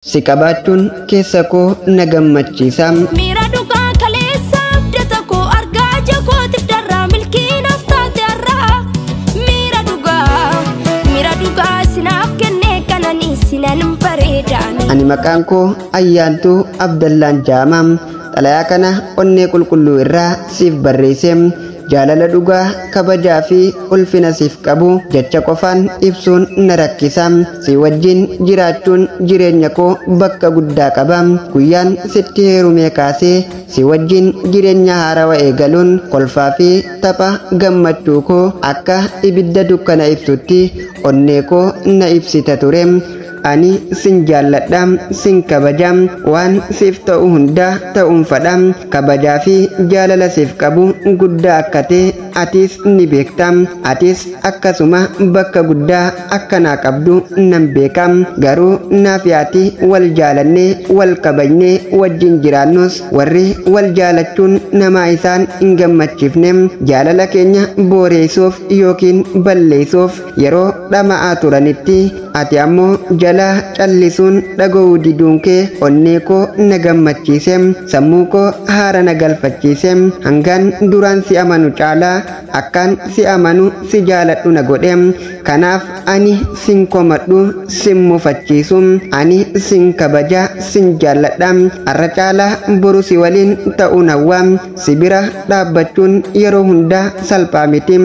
Si qabaachuun keessa koo na gammachiisa. Miira dhugaa kaleessa abdata koo argaa jakootiif darraa milkiinaaf taate har'aa. Miira dhugaa sinaaf kennee kananii sinan bareedaani. Ani maqaan koo Ayyaantuu Abdallaan Jaamaam. Xalayaa kana onnee qulqulluu irraa siif barreesse. Jaalala dhugaa kabajaa fi ulfina siif qabu jecha qofaan ibsuun na rakkisa. Si wajjin jiraachuun jireenya koo bakka guddaa qaba. Guyyaan sitti heerumee kaasee si wajjin jireenya haarawa eegaluun kolfaa fi tapha gammachuu koo akka ibidda dukkana ibsutti onnee koo na ibsita ture. Ani sin jaalladha, sin kabaja, waan siif ta'u hunda ta'uun fedha. Kabajaa fi jaalala siif qabu guddaa akka ta'e atis ni beekta. Atis akkasuma bakka guddaa akka naa qabdu nan beeka. Garuu naaf ati wal jaalannee wal kabajnee wajjin jiraannus warri wal jaalachuun namaa isaan hin gammachiifne jaalala keenya booreessuuf yookiin balleessuuf yeroo dhama'aa turanitti ati ammoo jala callisuun dhaga'uu diduun kee onnee koo na gammachiise, sammuu koo haara na galfachiise. Hangaan duraan si amanu caalaa akkaan si amanu si jaaladhu na godhe. Kanaaf ani sin komadhu, sin mufachiisu, ani sin kabaja, sin jaalladha. Har'a caalaa boru si waliin ta'uun hawwa. Si bira dhaabbachuun yeroo hundaa salphaa miti.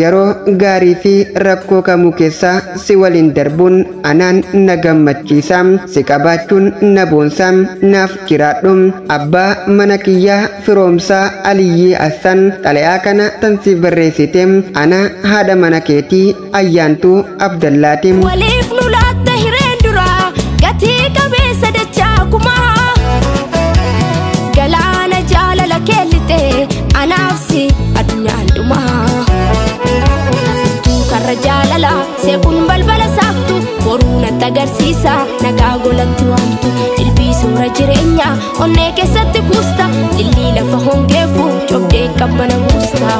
Yeroo gaarii fi rakkoo kamuu keessa si waliin darbuun anaan na gammachiisa. Si qabaachuun na boonsa. Naaf jiraadhu. Abbaa mana kiyyaa Firoomsaa Aliyyii Hassan. Xalayaa kana tan siif barreessite ana haadha mana keetii Ayyaantuu Abdallaati. Waliif nu laatta hireen duraa gatii qabeessa dachaa kumaa. Galaana jaalala keellitee anaaf si addunyaan dhumaa. Furtuu karra jaalala seequun balbala saaqtu boruu natti agarsiisa nagaa golatti waamtu. Dilbii suura jireenyaa onnee keessatti kuusta lillii lafa hongeefu cobdee qabbana buusta.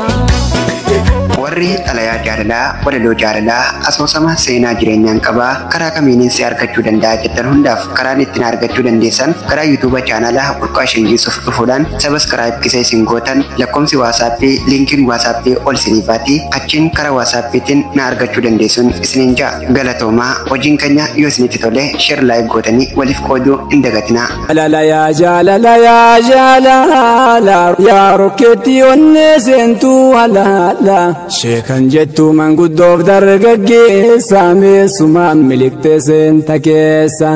Warri xalayaa jaalalaa, walaloo jaalalaa, asoosama seenaa jireenyaan qabaa karaa kamiinin si argachuu danda'a jettan hundaaf karaan ittiin argachuu dandeessan karaa yuutuuba chaanaalaa Burqaa Shangiisuuf dhufuudhaan sabaskiraayib kisa isin gootan lakkoomsi waasaappii liinkiin waasaappii ol isiniifaati achiin karaa waasaappiitiin na argachuu dandeessuun isiniin ja'a. Galatoomaa. Hojiin keenya yoo isinitti tole sheer laayik gootanii waliif qooduu hin dagatinaa. Jaalala yaa jaalala yaa jaalala yaa rokkeetti onnee seentuu halaala sheekan jettu manguddoof dargaggeessa meessumaan miliqxee seenta keessa.